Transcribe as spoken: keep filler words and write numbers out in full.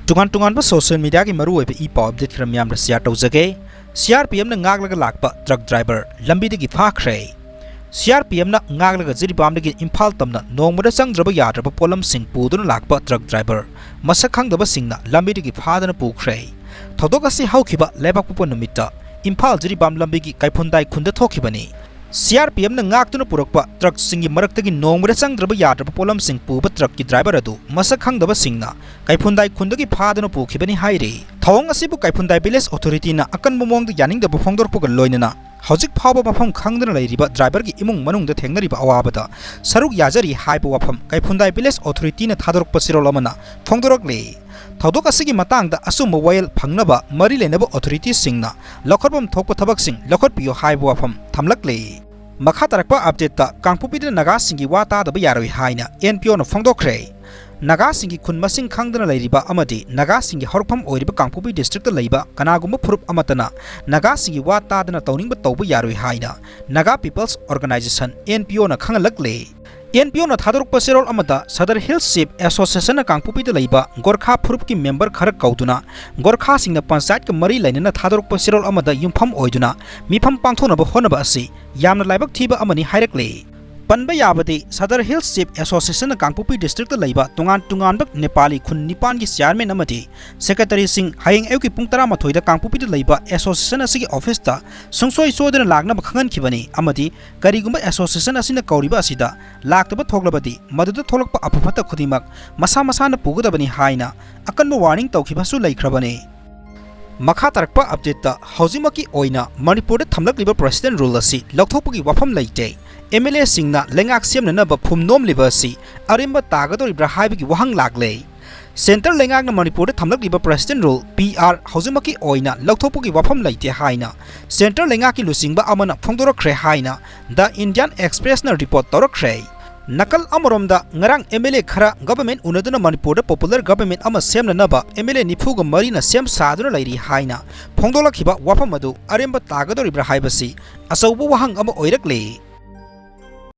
ꯇꯣꯉꯥꯟ ꯇꯣꯉꯥꯟꯕ social mediaꯒꯤ ꯃꯔꯨꯑꯣꯏꯕ ꯏ ꯄꯥꯎ update ꯈꯔ ꯃꯌꯥꯝꯗ share ꯇꯧꯖꯒꯦ꯫ CRPFꯅ ꯉꯥꯛꯂꯒ ꯂꯥꯛꯄ truck driver ꯂꯝꯕꯤꯗꯒꯤ ꯐꯥꯈ꯭ꯔꯦ꯫ CRPFꯅ ꯉꯥꯛꯂꯒ ꯖꯤꯔꯤꯕꯥꯝꯗꯒꯤ ꯏꯝꯐꯥꯜ ꯇꯝꯅ ꯅꯣꯡꯃꯗ ꯆꯪꯗ꯭ꯔꯕ ꯌꯥꯗ꯭ꯔꯕ ꯄꯣꯠꯂꯝꯁꯤꯡ ꯄꯨꯗꯨꯅ ꯂꯥꯛꯄ truck driver ꯃꯁꯛ ꯈꯪꯗꯕꯁꯤꯡꯅ ꯂꯝꯕꯤꯗꯒꯤ ꯐꯥꯗꯨꯅ ꯄꯨꯈ꯭ꯔꯦ꯫ ꯊꯧꯗꯣꯛ ꯑꯁꯤ ꯍꯧꯈꯤꯕ ꯂꯩꯕꯥꯛꯄꯣꯛꯄ ꯅꯨꯃꯤꯠꯇ ꯏꯝꯐꯥꯜ ꯖꯤꯔꯤꯕꯥꯝ ꯂꯝꯕꯤꯒꯤ ꯀꯩꯐꯨꯟꯗꯥꯏ ꯈꯨꯟꯗ ꯊꯣꯛꯈꯤꯕꯅꯤ꯫ CRPFꯅ ꯉꯥꯛꯇꯨꯅ ꯄꯨꯔꯛꯄ truckꯁꯤꯡꯒꯤ ꯃꯔꯛꯇꯒꯤ ꯅꯣꯡꯃꯗ ꯆꯪꯗ꯭ꯔꯕ ꯌꯥꯗ꯭ꯔꯕ ꯄꯣꯠꯂꯝꯁꯤꯡ ꯄꯨꯕ truckꯀꯤ driver ꯑꯗꯨ ꯃꯁꯛ ꯈꯪꯗꯕꯁꯤꯡꯅ ꯀꯩꯐꯨꯟꯗꯥꯏ ꯈꯨꯟꯗꯒꯤ ꯐꯥꯗꯨꯅ ꯄꯨꯈꯤꯕꯅꯤ ꯍꯥꯏꯔꯤ꯫ ꯊꯧꯑꯣꯡ ꯑꯁꯤꯕꯨ ꯀꯩꯐꯨꯟꯗꯥꯏ village authorityꯅ ꯑꯀꯟꯕ ꯃꯑꯣꯡꯗ ꯌꯥꯅꯤꯡꯗꯕ ꯐꯣꯡꯗꯣꯔꯛꯄꯒ ꯂꯣꯏꯅꯅ ꯍꯧꯖꯤꯛ ꯐꯥꯎꯕ ꯃꯐꯝ ꯈꯪꯗꯅ ꯂꯩꯔꯤꯕ driverꯒꯤ ꯏꯃꯨꯡ ꯃꯅꯨꯡꯗ ꯊꯦꯡꯅꯔꯤꯕ ꯑꯋꯥꯕꯗ ꯁꯔꯨꯛ ꯌꯥꯖꯔꯤ ꯍꯥꯏꯕ ꯋꯥꯐꯝ ꯀꯩꯐꯨꯟꯗꯥꯏ village authorityꯅ ꯊꯥꯗꯣꯔꯛꯄ ꯆꯦꯔꯣꯜ ꯑꯃꯅ ꯐꯣꯡꯗꯣꯔꯛꯂꯤ꯫ ꯊꯧꯗꯣꯛ ꯑꯁꯤꯒꯤ ꯃꯇꯥꯡꯗ ꯑꯆꯨꯝꯕ ꯋꯥꯌꯦꯜ ꯐꯪꯅꯕ ꯃꯔꯤ ꯂꯩꯅꯕ authorityꯁꯤꯡꯅ ꯂꯧꯈꯠꯐꯝ ꯊꯣꯛꯄ ꯊꯕꯛꯁꯤꯡ ꯂꯧꯈꯠꯄꯤꯌꯨ ꯍꯥꯏꯕ ꯋꯥꯐꯝ ꯊꯝꯂꯛꯂꯤ꯫ ꯃꯈꯥ ꯇꯥꯔꯛꯄ updateꯇ ꯀꯥꯡꯄꯣꯛꯄꯤꯗ ꯅꯥꯒꯥꯁꯤꯡꯒꯤ ꯋꯥ ꯇꯥꯗꯕ ꯌꯥꯔꯣꯏ ꯍꯥꯏꯅ NPOꯅ ꯐꯣꯡꯗꯣꯛꯈ꯭ꯔꯦ꯫ ꯅꯥꯒꯥꯁꯤꯡꯒꯤ ꯈꯨꯟ ꯃꯁꯤꯡ ꯈꯪꯗꯅ ꯂꯩꯔꯤꯕ ꯑꯃꯗꯤ ꯅꯥꯒꯥꯁꯤꯡꯒꯤ ꯍꯧꯔꯛꯐꯝ ꯑꯣꯏꯔꯤꯕ ꯀꯥꯡꯄꯣꯛꯄꯤ districtꯇ ꯂꯩꯕ ꯀꯅꯥꯒꯨꯝꯕ ꯐꯨꯔꯨꯞ ꯑꯃꯠꯇꯅ ꯅꯥꯒꯥꯁꯤꯡꯒꯤ ꯋꯥ ꯇꯥꯗꯅ ꯇꯧꯅꯤꯡꯕ ꯇꯧꯕ ꯌꯥꯔꯣꯏ ꯍꯥꯏꯅ Naga People's Organisation, NPOꯅ ꯈꯪꯍꯜꯂꯛꯂꯦ꯫ NPOꯅ ꯊꯥꯗꯣꯔꯛꯄ ꯆꯦꯔꯣꯜ ꯑꯃꯗ Sadar Hills Chief Associationꯅ ꯀꯥꯡꯄꯣꯛꯄꯤꯗ ꯂꯩꯕ ꯒꯣꯔꯈꯥ ꯐꯨꯔꯨꯞꯀꯤ member ꯈꯔ ꯀꯧꯗꯨꯅ ꯒꯣꯔꯈꯥꯁꯤꯡꯅ ꯄꯟꯆꯥꯌꯠꯀ ꯃꯔꯤ ꯂꯩꯅꯅ ꯊꯥꯗꯣꯔꯛꯄ ꯆꯦꯔꯣꯜ ꯑꯃꯗ ꯌꯨꯝꯐꯝ ꯑꯣꯏꯗꯨꯅ ꯃꯤꯐꯝ ꯄꯥꯡꯊꯣꯛꯅꯕ ꯍꯣꯠꯅꯕ ꯑꯁꯤ ꯌꯥꯝꯅ ꯂꯥꯏꯕꯛ ꯊꯤꯕ ꯑꯃꯅꯤ ꯍꯥꯏꯔꯛꯂꯤ꯫ ꯄꯟꯕ ꯌꯥꯕꯗꯤ Sadar Hills Chief Associationꯅ ꯀꯥꯡꯄꯣꯛꯄꯤ districtꯇ ꯂꯩꯕ ꯇꯣꯉꯥꯟ ꯇꯣꯉꯥꯟꯕ ꯅꯦꯄꯥꯂꯤ ꯈꯨꯟ ꯅꯤꯄꯥꯟꯒꯤ chairman ꯑꯃꯗꯤ secretaryꯁꯤꯡ ꯍꯌꯦꯡ ꯑꯌꯨꯛꯀꯤ ꯄꯨꯡ ꯇꯔꯥꯃꯥꯊꯣꯏꯗ ꯀꯥꯡꯄꯣꯛꯄꯤꯗ ꯂꯩꯕ association ꯑꯁꯤꯒꯤ officeꯇ ꯁꯨꯡꯁꯣꯏ ꯁꯣꯏꯗꯅ ꯂꯥꯛꯅꯕ ꯈꯪꯍꯟꯈꯤꯕꯅꯤ ꯑꯃꯗꯤ ꯀꯔꯤꯒꯨꯝꯕ association ꯑꯁꯤꯅ ꯀꯧꯔꯤꯕ ꯑꯁꯤꯗ ꯂꯥꯛꯇꯕ ꯊꯣꯛꯂꯕꯗꯤ ꯃꯗꯨꯗ ꯊꯣꯛꯂꯛꯄ ꯑꯐ ꯐꯠꯇ ꯈꯨꯗꯤꯡꯃꯛ ꯃꯁꯥ ꯃꯁꯥꯅ ꯄꯨꯒꯗꯕꯅꯤ ꯍꯥꯏꯅ ꯑꯀꯟꯕ warning ꯇꯧꯈꯤꯕꯁꯨ ꯂꯩꯈ꯭ꯔꯕꯅꯤ꯫ ꯃꯈꯥ ꯇꯥꯔꯛꯄ updateꯇ ꯍꯧꯖꯤꯛꯃꯛꯀꯤ ꯑꯣꯏꯅ ꯃꯅꯤꯄꯨꯔꯗ ꯊꯝꯂꯛꯂꯤꯕ president rule ꯑꯁꯤ ꯂꯧꯊꯣꯛꯄꯒꯤ ꯋꯥꯐꯝ ꯂꯩꯇꯦ꯫ MLAꯁꯤꯡꯅ ꯂꯩꯉꯥꯛ ꯁꯦꯝꯅꯅꯕ ꯐꯨꯝ ꯅꯣꯝꯂꯤꯕ ꯑꯁꯤ ꯑꯔꯦꯝꯕ ꯇꯥꯒꯗꯧꯔꯤꯕ꯭ꯔꯥ ꯍꯥꯏꯕꯒꯤ ꯋꯥꯍꯪ ꯂꯥꯛꯂꯦ꯫ Centre ꯂꯩꯉꯥꯛꯅ ꯃꯅꯤꯄꯨꯔꯗ ꯊꯝꯂꯛꯂꯤꯕ president rule, PR, ꯍꯧꯖꯤꯛꯃꯛꯀꯤ ꯑꯣꯏꯅ ꯂꯧꯊꯣꯛꯄꯒꯤ ꯋꯥꯐꯝ ꯂꯩꯇꯦ ꯍꯥꯏꯅ Centre ꯂꯩꯉꯥꯛꯀꯤ ꯂꯨꯆꯤꯡꯕ ꯑꯃꯅ ꯐꯣꯡꯗꯣꯔꯛꯈ꯭ꯔꯦ ꯍꯥꯏꯅ The Indian Expressꯅ report ꯇꯧꯔꯛꯈ꯭ꯔꯦ꯫ ꯅꯥꯀꯜ ꯑꯃꯔꯣꯝꯗ ꯉꯔꯥꯡ MLA ꯈꯔ government ꯎꯅꯗꯨꯅ ꯃꯅꯤꯄꯨꯔꯗ popular government ꯑꯃ ꯁꯦꯝꯅꯅꯕ MLA ꯅꯤꯐꯨꯒ ꯃꯔꯤꯅ ꯁꯦꯝ ꯁꯥꯗꯨꯅ ꯂꯩꯔꯤ ꯍꯥꯏꯅ ꯐꯣꯡꯗꯣꯛꯂꯛꯈꯤꯕ ꯋꯥꯐꯝ ꯑꯗꯨ ꯑꯔꯦꯝꯕ ꯇꯥꯒꯗꯧꯔꯤꯕ꯭ꯔꯥ ꯍꯥꯏꯕꯁꯤ ꯑꯆꯧꯕ ꯋꯥꯍꯪ ꯑꯃ ꯑꯣꯏꯔꯛꯂꯤ꯫